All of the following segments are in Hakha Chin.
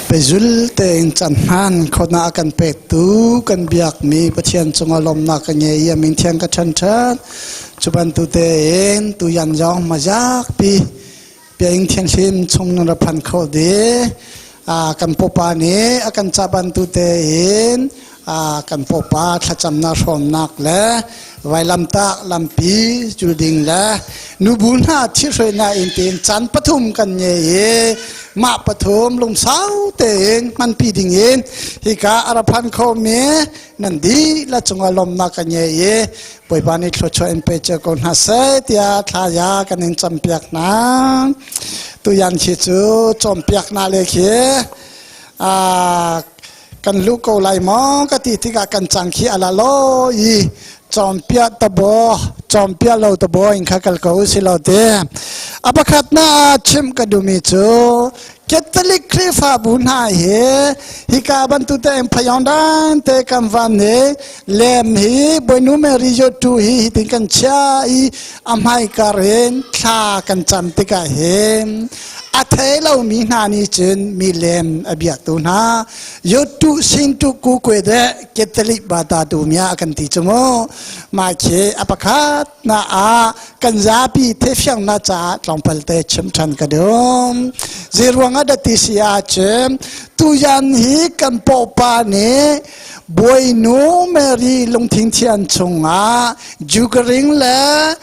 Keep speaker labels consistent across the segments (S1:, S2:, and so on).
S1: Pezul tein can hman khawhnak a kan pektu kan biakmi Pathian cungah lawmnak ka ngei i a min thiang ka ṭhan ṭhan. Cu bantuk tein tuyan zong mazakpi biaing thianghlim chung nan ra phan kho dih. Kan pupa nih a kan ca bantuk tein kan pupa thlacamnak hrawmnak le vailamtah lampi cul ding le nubu hna thihruainak in tiin caan pathum kan ngei i mah pathum lungsau tein hmanpi ding in hika a ra phan khomi nan dihlak cungah lawmnak kan ngei i Bawipa nih thluachuah in pe cio ko hna seh tiah thla ya kan in campiak hna. Tuyan khi cu cawnpiak na le khi kan luh ko lai maw ka ti tikah kan cang khi ala lo i cawnpiak tabo cawnpiak lo tabo in kha kal ko si lo te. A pakhat na chim ka duhmi cu Catholic Khrihfabu hna hi hika bantuk te in phayong dan te kan van hi lem hi Bawinu Mary tu hi hitin kan chia i a hmaikar in thla kan cam tikah hin a thei lomi hna nih cun mi lem a biaktu hna yotu singtu ku kwe de Catholic bata tu mia kan ti chu mu ma khi a pakhat na ah kan zapi thefiangnak caah tlawmpal te chim ṭhan ka dum. Zeiruang ah dah ti si ahcun tuyan hi kan pawpa nih Bawinu Mary lungthin thian chungah Ukraine le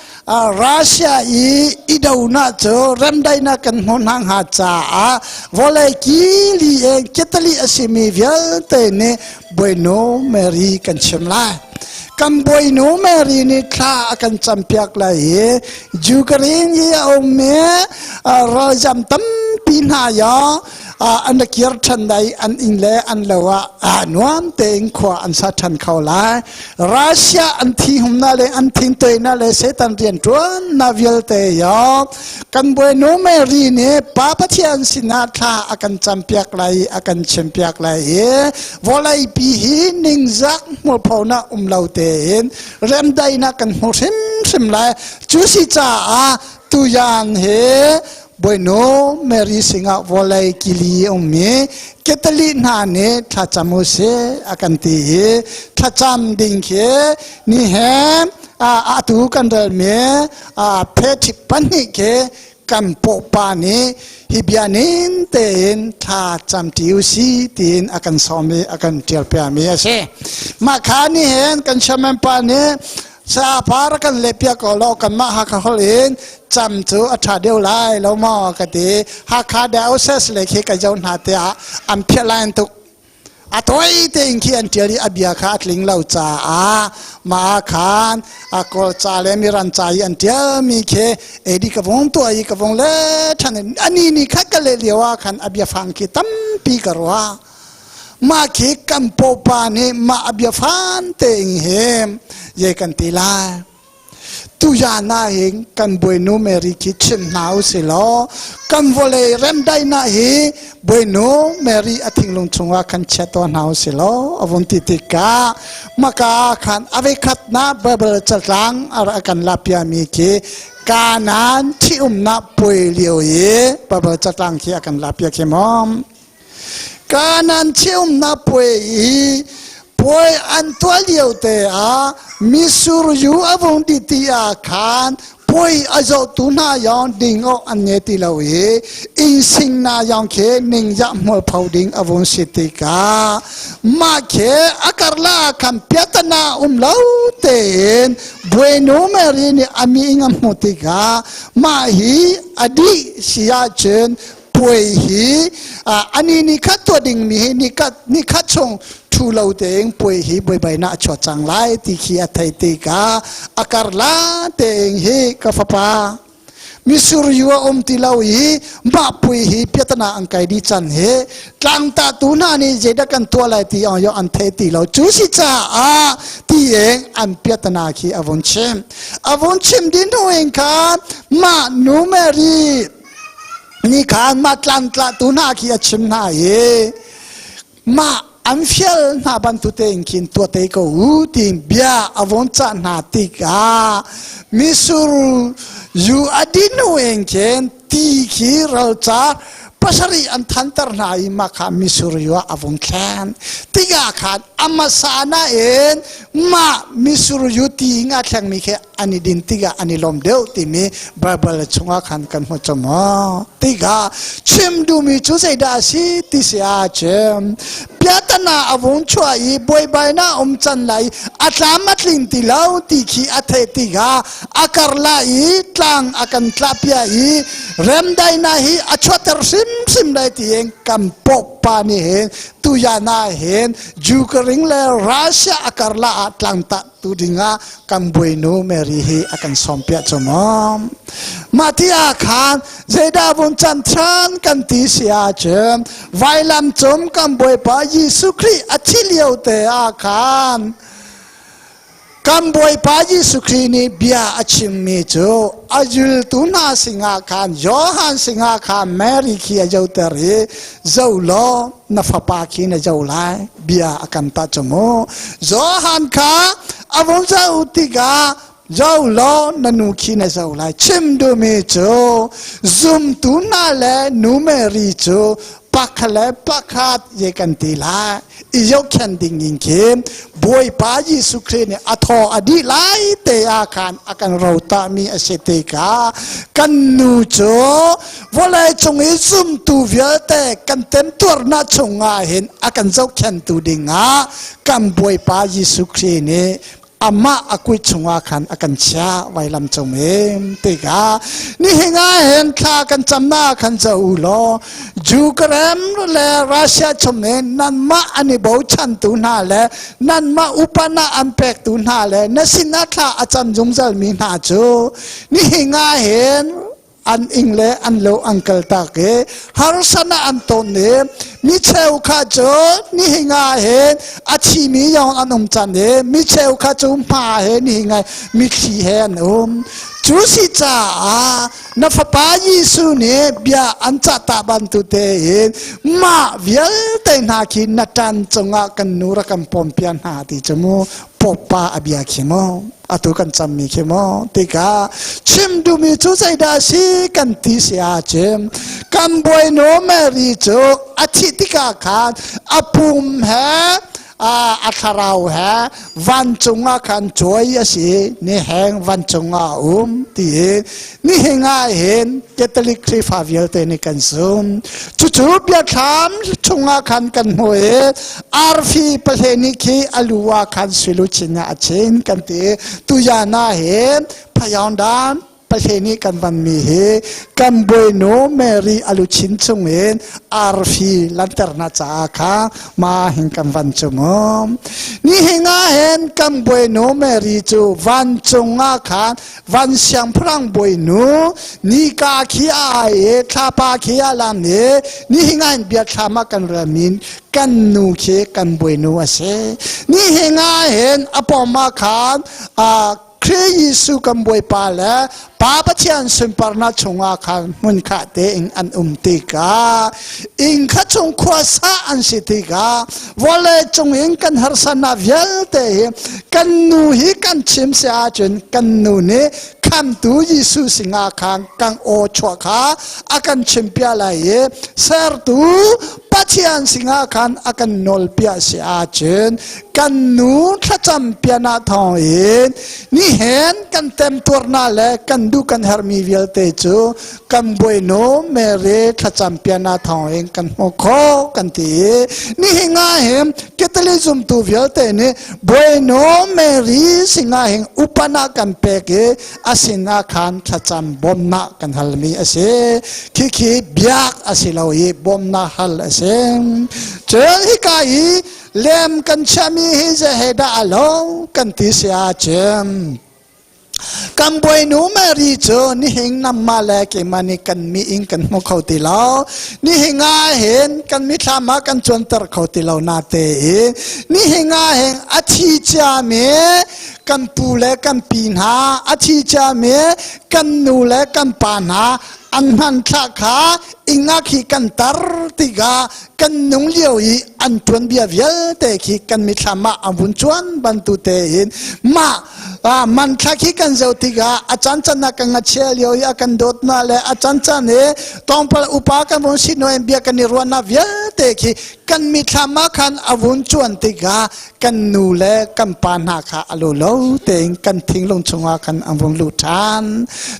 S1: Russia i idonak cu remdaihnak kan hmuh hna hnga caah vawlei kili in Catholic a simi vialte nih Bawinu Mary kan chim lai. Kan Bawinu Mary nih thla a kan campiak lai i Ukraine i a ummi ralzam tampi hna yo an ra kir ṭhan lai an inn le an lo ah nuam tein khua an sa ṭhan kho lai. Russia an thi humna le an thintoina le Satan rianṭuan na vialte yo kan Bawinu Mary nih Pa Pathian sinah thla a kan campiak lai i a kan chimpiak lai i vawleipi hi ningzak hmualphonak um lo tein remdaihnak kan hmu hrimhrim lai. Cu si caah tuyan hi Bawinu Mary singah vawlei kili ummi Catholic hna nih thlacam u sih a kan ti i thlacam ding khi ni he atu kan relmi phe pahnih khi kan pawpa nih hi bia nin tein thla cam ṭi u si tiin a kan sawm i a kan ṭial piami a si. Mah kha nih hin kan chairman pa nih sa par kan leh piak ko lo kanmah Hakha holh in cam cu a ṭha deuh lai lo maw ka ti. Hakha diocese le khi ka zoh hna tiah an phiah lai tuk. A tawi tein khi an ṭial i a bia kha a tling lo caah mah khan a kawl ca le miran ca i an ṭialmi khi edi ka vung tuah i ka vung le ṭhan ani ni kha ka leh lio ah khan a biafang khi tampi ka ruah. Mah khi kan popa nih mah a biafan tein he ye kan ti lai. Tuyan ah hin kan Bawinu Mary khi chim hna u si law kan vawlei remdaihnak hi Bawinu Mary a thinglung chungah khan chia tuah hna u si law a vun ti tikah maka khan a voikhatnak Bible catlang a kan lapiami khi Kanaan ṭhitumnak puai lio i Bible catlang khi a kan lapiak khi maw Kanaan ṭhitumnak puai i puai an tuah lio te ah mitsur yu a vung dih ti ah khan puai a zohtu hna yong ding awk an ngei ti lo i inn sing na yong khi ningzah hmualpho ding a vung si tikah mah khi a karla ah khan piatana um lo tein Bueno Mary nih a mi ing a hmuh tikah mah hi a dih si ahcun puai hi ani ni khat tuah dingmi hi ni khat chung thu lo tein puai hi buaibainak a chuak cang lai ti khi a thei tikah a karla tein hi ka fapa misur yu a um ti lo i mah pui hi piatana an kai di chan hi tlangta tu hna nih zeidah kan tuah lai ti yo an thei ti lo cu si caah ti eng an piatana khi a vun chim a vun chim din hnu in khan mah nu Mary ni khan mah tlangtla tu hna khi a chim hna i mah an fial hna bantuk tein khin tuah te ko u tiin bia a von cah hna tikah misur yu a dinu in khin ti khi ralca. Pasarih an thanter hna i mah kha misur yu ah a vung thlen. Tikah khan a hmasa nain mah misur yu ti in a thlengmi khi an i din tikah an i lawm deuh timi Bible chungah khan kan hmu cu maw. Tikah chim duhmi cu zeidah a si ti si ahcun piatana a vung chuah i buaibainak um can lai a tlam a tling ti lo ti khi a theih tikah a karla i tlang a kan tlahpiah i remdaihnak hi a chuahter hrimhrim lai tiin kan popa nih hin tuyan ah hin Ukraine le Russia a karla ah tlangtah tu dingah kan buainu Mary hi a kan sawmpiah cu maw. Mah ti ah khan zeidah vun can than kan ti si ahcun vailam cung kan Bawipa Jesuh Khrih a thi lio te ah khan Kan Bawipa Jesuh Khrih nih bia a chimmi cu a zultu hna singah khan Johan singah khan Mary khi a zoter i zo law na fapa khi na zo lai bia a kan ta cu mu. Johan kha a vung zoh tikah zo law na nu khi na zo lai. Chim duhmi cu zumtu hna le nu Mary cu pakhat le pakhat ye kan ti lai. I zohkhenh ding in khin Bawipa Jesuh Khrih nih a thaw a dih lai te ah khan a kan rotahmi a si tikah kan nu cu vawlei cung i zumtu vialte kan temtuarnak chungah hin a kan zohkhenhtu dingah kan Bawipa Jesuh Khrih nih amah a kuit chungah khan a kan chiah vailam cung in tikah nihin ah hin thla kan camnak khan ca u law Ukraine le Russia chung in nanmah an i bochantu hna le nanmah upana an pektu hna le na sinah thla a cam zungzal mi hna cu nihin ah hin an ing le an lo an kal tak i harsana an ton i mi cheu kha cu nihin ah hin a thimi yong an um can i mi cheu kha cu hma he nihin ah mithli he an um. Cu si caah na fapa Jesuh nih bia an cah ta bantuk tein mah vialte hna khi na ṭan cungah kan nu rak kan pawmpiak hna ti cu mu popa a bia khi mu atu kan cammi khi mu tikah chim duhmi cu zeidah a si kan ti si ahcun kan bawinu Mary cu a thih tikah khan a pum he a thlarau he vancung ah khan cuai a si ni heng vancung ah a um ti hi nihin ah hin Catholic Khrihfa vialte nih kan zum. Cucu biathlam chungah khan kan hmu i arfi pahle nih khi a lu ah khan suiluchin ah a chin kan ti. Tuyan ah hin phayawndan pahle nih kan vanmi hi kan bawinu Mary a luchin chungin arfi lanternak caah kha ma hin kan van cu mu. Nihin ah hin kan bawinu Mary cu vancung ah khan van siangpahrang bawinu nika khi a ai i thlapa khi a lam i nihin ah hin biathlam ah kan relmi kan nu khi kan bawinu a si. Nihin ah hin a pawm ah khan Khrih Jesuh kan Bawipa le Pa Pathian sunparnak chungah khan hmunkhat tein an um tikah inn kha chung khuasa an si tikah vawlei cung in kan harsatnak vialte hi kan nu hi kan chim si ahcun kan nu nih khamtu Jesuh singah khan kan aw chuah kha a kan chimpiak lai i sertu Pathian singah khan a kan nawlpiak si ahcun kan nu thlacam pianah thawng in nihin kan temtuarnak le kan duh kan herhmi vialte cu kan bawinu Mary thlacam pianah thawng in kan hmu kho kan ti i nihin ah hin Catholic zumtu vialte nih bawinu Mary singah hin upana kan pek i a sinah khan thlacam bawmnak kan halmi a si. Khikhi biak a si lo i bawmnak hal a si. Cun hika i lem kan chiahmi hi zei dah a lo kan ti si ahcun kan bawinu Mary cu nihin namma le keimah nih kan mi in kan hmu kho ti lo. Nihin ah hin kan mithlam ah kan cuanter kho ti lo na te i nihin ah hin a thi ciami kan pu le kan pi hna, a thi ciami kan nu le kan pa hna. An hmanthlak kha inga khi kan tar tikah kan nung lio i an tuanbia vialte khi kan mithlam ah an vun cuan bantu tein mah manthlak hi kan zoh tikah a can can ah kan ngachia lio i a kan dawtnak le a can can i tawngpal upa kan vun si hnu in bia kan i ruahnak vialte khi kan mithlam ah khan a vun cuan tikah kan nu le kan pa hna kha a lo lo tein kan thinglung chungah khan an vung lut ṭhan.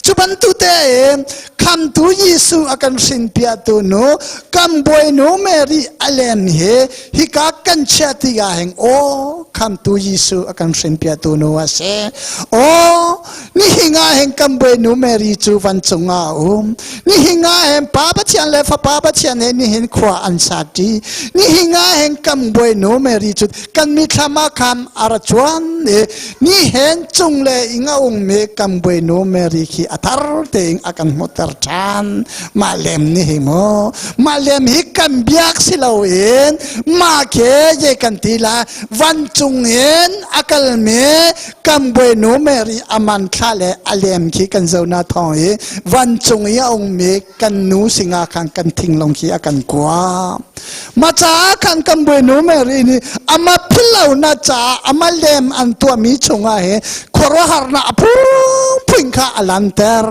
S1: Cu bantuk tein khamtu Jesuh a kan hrinpiahtu nu kan bawinu Mary a lem hi hika kan chiah tikah hin aw khamtu Jesuh a kan hrinpiahtu nu a si. Aw nihin ah hin kan bawinu Mary cu vancung ah a um. Nihin ah hin Pa Pathian le Fapa Pathian he nihin khua an sa ṭi. Nihin ah hin kan bawinu Mary cu kan mithlam ah khan a ra cuan i nihin cung le ing a ummi kan bawinu Mary khi a thar tein a kan hmuhter ṭhan. Mah lem nih hi mu mah lem hi kan biak si loin mah khi ye kan ti lai vancung in a kalmi kan bawinu Mary a man thla le a lem khi kan zona thawng i vancung i a ummi kan nu singa khan kan thinglung khi a kan kua ma caah khan kan bawinu Mary nih ama philo na caah ama lem an tuahmi chungah he khuaruahharnak a phungphun kha a lanter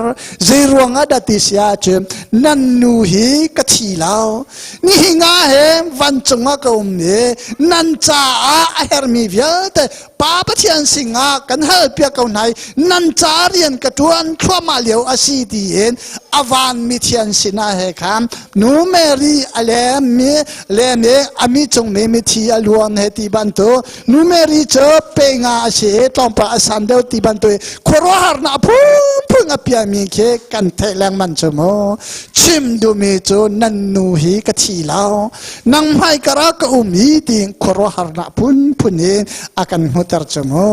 S1: Zeiruang ah dah ti si ahcun nan nu hi ka thi lo. Nihin ah he vancung ah ka um i nan caah a hermi vialte Pa Pathian singah kan halpiak ko hna i nan ca rian ka ṭuan thluahmah lio a si tiin a van mithian sinah he khan nu Mary a lem mi lem i a mi cung mi mithi a luan he ti bantuk Nu Mary cu pe nga a si i tlawmpal a san deuh ti bantuk khuaruahharnak a phunphun a piami khi kan theih lengmang cu mu. Chim duhmi cu nan nu hi ka thi lo. Nang hmai kar ah ka um hi tiin khuaruahharnak phunphun in a kan hmuter cu mu.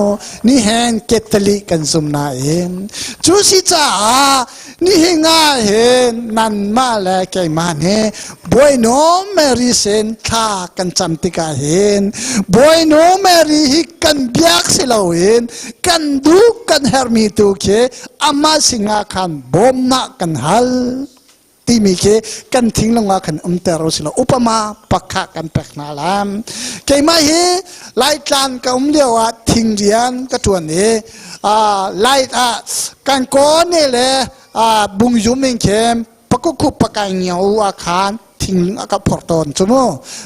S1: Nihin Catholic kan zum nain cu si caah Nihin ah hin nanmah le keimah nih Bawinu Mary sin thla kan cam tikah hin Bawinu Mary hi kan biak si loin kan duh kan herhmi tu khi amah singah khan bawmnak kan hal timi khi kan thinglung ah khan umter u silo upama pakha kan pek hna lam keimah hi Laitlan ka um lio ah thingrian ka tuan i lai ah kan kaw ne le bungyum in khem pakukhu pakai ngiau ah khan thing a ka phor tawn chu mu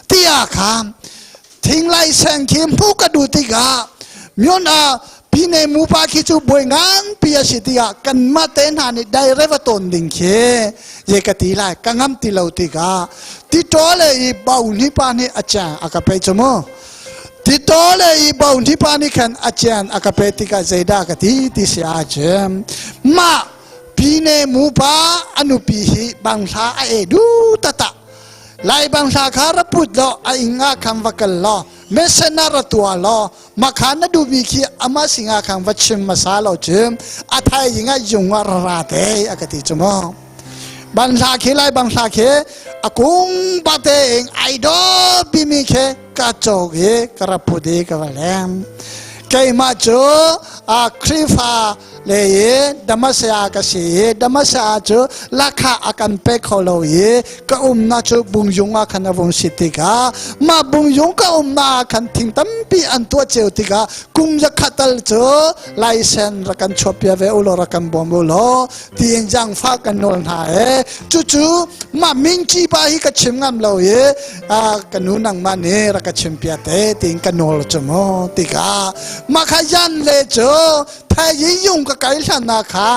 S1: ti ah khan thing lai seng khi mu ka du tikah myon a pine mu pa khi chu boi ngan pi a si tikah kan ma te hna nih direct va ton ding khi ye ka ti lai ka ngam ti lo tikah ti to le i bau ni pa nih a cha a ka pe chu mu Tito le i bo pa nih khan a cian a ka pe tikah zeidah ka ti ti si ahcun mah pine mupa a nupi hi banghla a e du tata lai banghla kha ra put lo a ing ah khan va kal law mesena ra tua law makha na duhmi khi ama singa khan va chim masa lo chim a thai yinga yung ah ra ra te a ka ti chu mo banhla khi lai banghla khi a kung ba te ing ai do bimi khi ka cawk i ka ra put i ka va lem keimah cu a Khrihfa le i Damasea ka si i Damasea cu lakha a kan pe kho lo i ka umnak cu bungyung ah khan a vung si tikah mah bungyung ka umnak ah khan thing tampi an tuah cio tikah kum zakhat tal cu laisen rak kan chuahpia ve u law rak kan bawm u law tiin zaangfah kan nawl hna e cucu mah mingci pa hi ka chim ngam lo i ka nu nangmah nih rak ka chim pia te tiin ka nawl cu mu tikah mah kha yan le cu thai yung ka kai hlan na kha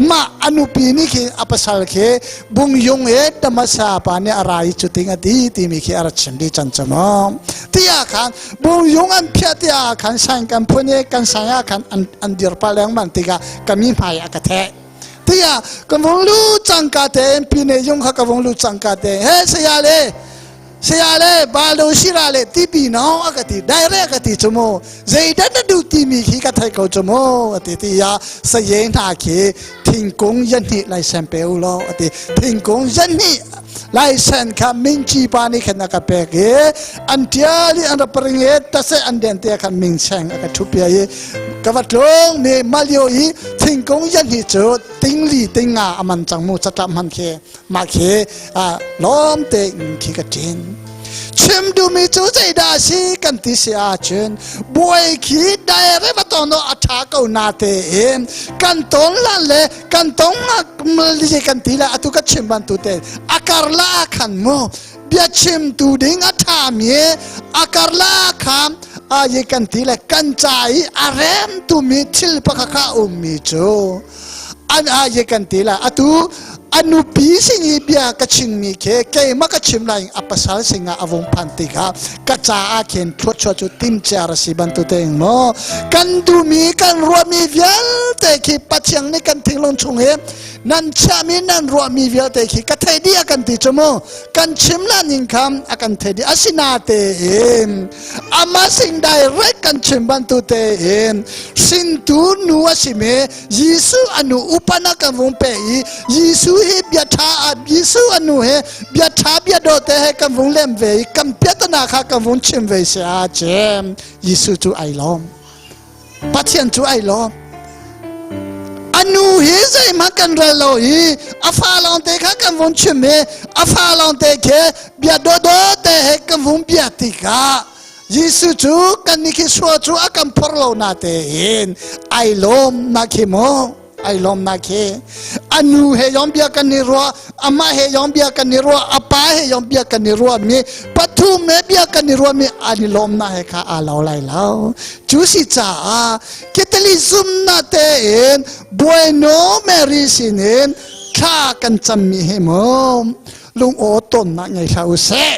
S1: mah anupi nih khi a pasal khi bung yung e tamasa pa nih a rai cu ting a ti timi khi a ra chim di chan cu mu tiah khan bung yung an phiah tiah khan sain kan phun i kan sai ah khan an dir pa lengmang tikah ka mi hmai a ka theh tiah ka vung lu cangka tein pine yung kha ka vung lu cangka te he saya le saya le balo sira le tipi no a ka ti direct ka ti chu mu zeidah na duh timi khi ka thei ko chu mu a ti tiah saye hna khi thingkung yan hnih lai sem pe u law a ti thingkung yan hnih lai sen kha mingci pa nih khan a ka pek i an tial i an ra paring i tase an den te khan ming seng a ka thu pia i ka va tlung mi malio i thing. Thingkung yan hi cu tingli tinga a man cang mu catlap hman khi mah khi lawm te in khi ka ṭin. Chim duhmi cu zeidah a si kan ti si ahcun buai khi direct va tong a ṭha ko na tein kan ton lan le kan tong kan ti le atu ka chim bantu te a karla ah khan mu biachimtu ding a ṭhami a karla khan a yi kan ti le kan ca i a remtumi thil pakhat kha a ummi cu an a yi kan ti le atu a nupi sin i bia ka chimmi khi keimah ka chim lai a pasal singah a vung phan tikah ka caah khin thluachuah cu timciar a si bantuk tein maw kan duhmi kan ruahmi vialte khi Pathian nih kan thinglung chung hi nan chiahmi nan ruahmi vialte khi ka thei dih a kan ti cu mu kan chim la ning kham a kan thei dih asinatein ama sing direct kan chim bantu tein hringtu nu a simi Jesuh anu upana kan vung pe i Jesuh hi bia tha a Jesuh anu he bia tha bia dawh te he kan vung lem ve i kan piatana kha kan vung chim ve se a cem Jesuh cu ai lawm Pathian cu ai lawm. A nu hi zeihmanh kan rel lo i a fa lawngte kha kan vun chim i a fa lawngte khi bia dawdawh te he kan vun bia tikah Jesuh cu kan nih khi sua cu a kan phor lo na tein ai lawm na khi mu. Ai lawm na khi a nu he yong bia kan i ruah amah he yong bia kan i ruah a pa he yong bia kan i ruah mi pathum he bia kan i ruah mi an i lawm na he kha aa lo lai lo cu si caah Catholicism na tein Bueno Mary sin in thla kan cam mi he mu lung aw tawn nak ngei hlah u sih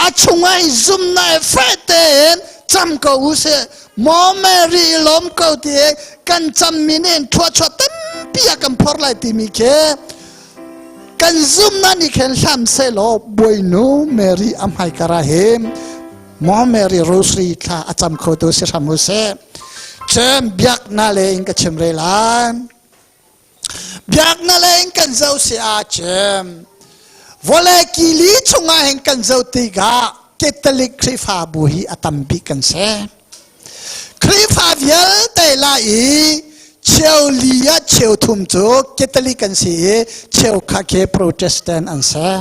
S1: A chungah i zumnak he feh tein cam ko u sih. Maw Mary i lawm ko ti kan cammi nih in thluachuah tampi a kan phor lai timi khi kan zumnak nih khin hlam sehlaw Bawinu Mary a hmaikar ah hin Maw Mary Rosary thla a cam khotu si hram u sih. Cun biaknak le in ka chim re lai. Biaknak lei in kan zoh si ahcun vawlei kili chungah hin kan zoh tikah Catholic Khrihfabu hi a tam bik kan si. Khrihfa vialte la i cheu li ah cheu thum cu Catholic kan si i cheu kha khi Protestant an si.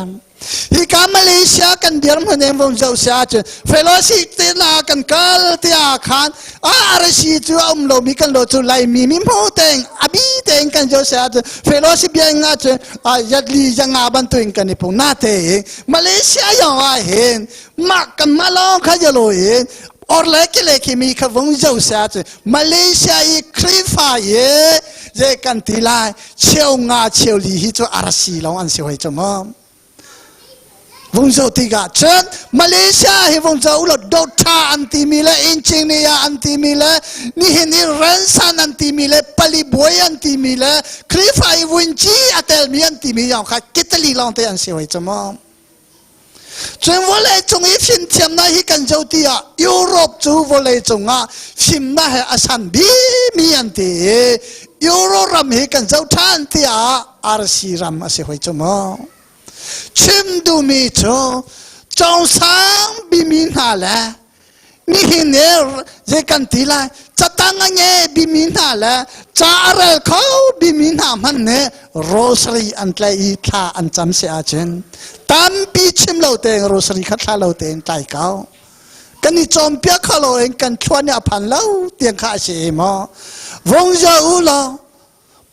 S1: Hika Malaysia kan dirhmun in vung zoh si ahcun fellowship te na kan kal tiah khan a arasi cu a um lomi kan lo cu Laimi mi hmu tein abi tein kan zoh si ahcun fellowship bia in ahcun yatli yanga bantuin kan i pung na te Malaysia yong ah hin mah kan mah lawng kha yalo in or le kile khi mi kha vung zoh si ahcun Malaysia i Khrihfa i je kan ti lai cheu nga cheu li hi cu arasi lawng an si hoi cu mu vung zo tikah cun Malaysia hi vung zo lo dotha an timi le engineer an timi le nihin i ransan an timi le palibuai an timi le Khrihfa i vunci a telmi an timi yong kha Italy lawng te an si hoi cu mu Cun vawlei cung i fimthiamnak hi kan zoh ti ah Europe cu vawlei cungah fimnak he a san bimi an ti i Euro ram hi kan zoh ṭhan tiah RC ram a si hoi cu mu. Chim duhmi cu cawngsang bimi hna le nihin i zei kan ti lai catang a nge bimi hna le ca a rel kho bimi hna hmanh nih rosary an tlaih i thla an cam si ahcun tampi chim lo tein rosary kha thla lo tein tlai ko kan i cawnpiak kho lo in kan thluan nih a phan lo tiang kha a si maw vung za u law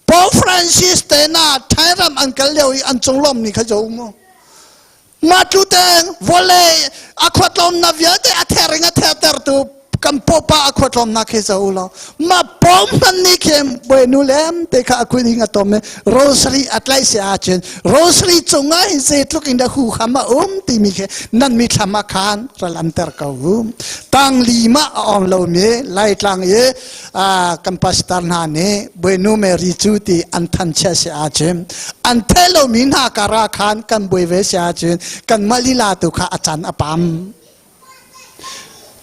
S1: Pope Francis te na Thai ram an kal lio i an cunglawm ni kha zo mu Mah cu teng vawlei a khuatlawmnak vialte a ther in a thertertu kan popa a khuatlawmnak khi zo u law mah pom hman nih khin bawinu lem te kha a kut in a tom i rosary a tlaih si ahcun rosary cungah hin zeitluk in dah huham a um timi khi nan mithlam ah khan ral an ter ko u tang li ma a ong lomi laitlang i kan pastor hna nih Bawinu Mary cu ti an thanchia si ahcun an theh lomi hna kar ah khan kan buai ve si ahcun kan mah lila tu kha a can a pam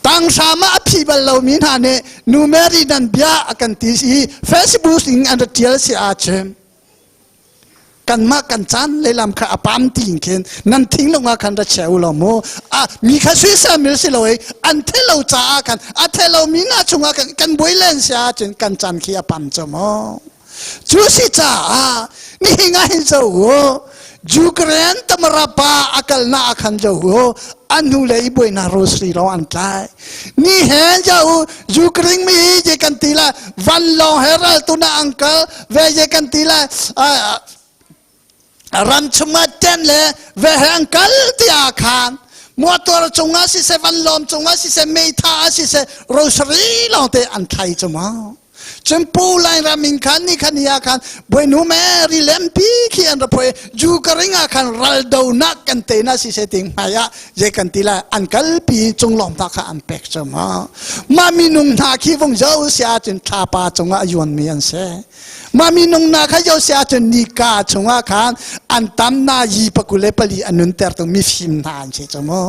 S1: tanghram ah a phi bal lomi hna nih nu Mary nan bia a kan ti i Facebook in an ra tial si ahcun. Kanmah kan caan lehlam kha a pam tiin khin nan thinglung ah khan ra chia u law mu. A mi kha suisa mil si lo i an the lo caah khan a the lo mi hna chungah kan kan buai len si ahcun kan caan khi a pam cu mu. Cu si caah nihin ah hin zo u Ukraine tamara pa a kalna ah khan zo u an hnu le i buaina rosary lawng an tlai. Ni hen ja u Ukraine mi hi je kan ti la vanlawng he ral tuna angkal ve je kan ti la ram chungah ten le ve he an kal tia khan motor cungah siseh vanlawng cungah siseh meitha ah siseh rosary lawng te an thlai cu ma. Cun Pu Lairam in khan ni khan ya khan Boinu Mary lempi khi an ra phoi ju ka ring ah khan ral do nak kan te na si se ting hmai ah je kan ti lai an kalpi cung lawm ta kha an pek chu ma ma minung hna khi vung zo sia cun thlapa cungah a yuan mi an se ma minung na kha zo sia cun nika chungah khan an tam na yi pakule pali an nun ter tu mi fim hna an si chu mu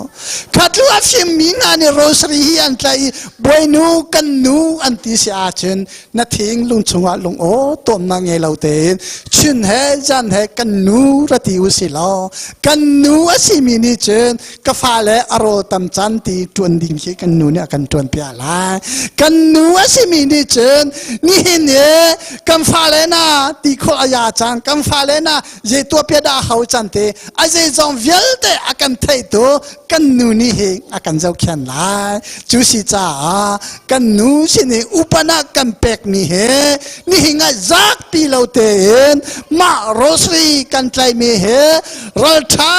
S1: khatlu a fim mi hna nih rosary hi an tlai i Bawinu kan nu an ti si ahcun na thing lung chungah lung aw tawmnak ngei lo tein chun he zan he kan nu ra ti u si law kan nu a simi nih cun ka fale a rawl tam caan ti ṭuan ding khi kan nu nih a kan ṭuan piak lai. Kan nu a simi nih cun nihin i kan fale na ti khawh a ya cang kan fale na zei tuah pia dah hau can te a zeizong vialte a kan theitu kan nu nih hi a kan zohkhen lai. Cu si caah kan nu sin i upanak kan pekmi he nihin ah zaakpi lo tein mah rosary kan tlaimi he ralṭha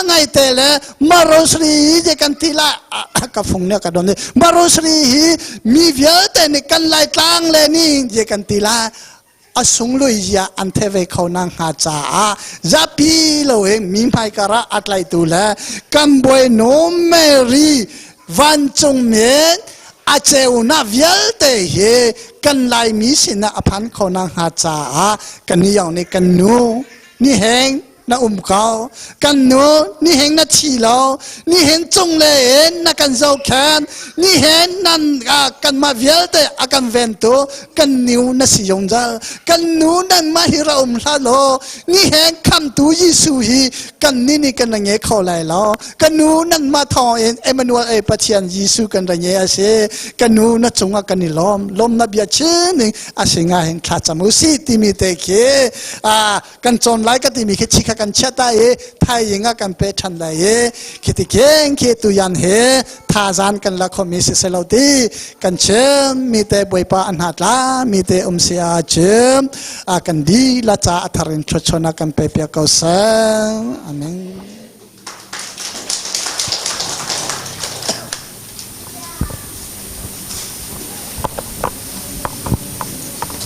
S1: ngai te le mah rosary hi je kan ti lai ka fung nih ka don i mah rosary hi mi vialte nih kan laitlang le ni je kan ti lai a sunglawi zia an the ve kho na hnga caah zapi lo in mi hmaikar ah a tlaitu le kan bawinu Mary vancung men a ceunak vialte hi kan Laimi sinah a phan kho na hnga caah kan ni yong nih kan nu ni heng na um ko kan nu nihin na thi lo nihin cung le in na kan zohkhen nihin nan kanmah vialte a kan ventu kan nu na si zungzal kan nu nangmah hi ra um hlah law nihin khamtu Jesuh hi kan ni nih kan ra nge kho lai lo kan nu nanmah thawng in Emmanuel ei Pathian Jesuh kan ra nge a si kan nu na cungah kan i lawm lawmnak bia chin ning a si nga hin thlacam u si timi te khi kan cawn lai ka timi khi chikha kan chiah ta i thaizing ah kan pe ṭhan lai i khiti keng khi tuyan he thazan kan la khomi si selo ti kan chim mi te bawipa an hna tla mi te um si a chim a kan di la cha a thar in thluachuan kan pe pia ko seh amen.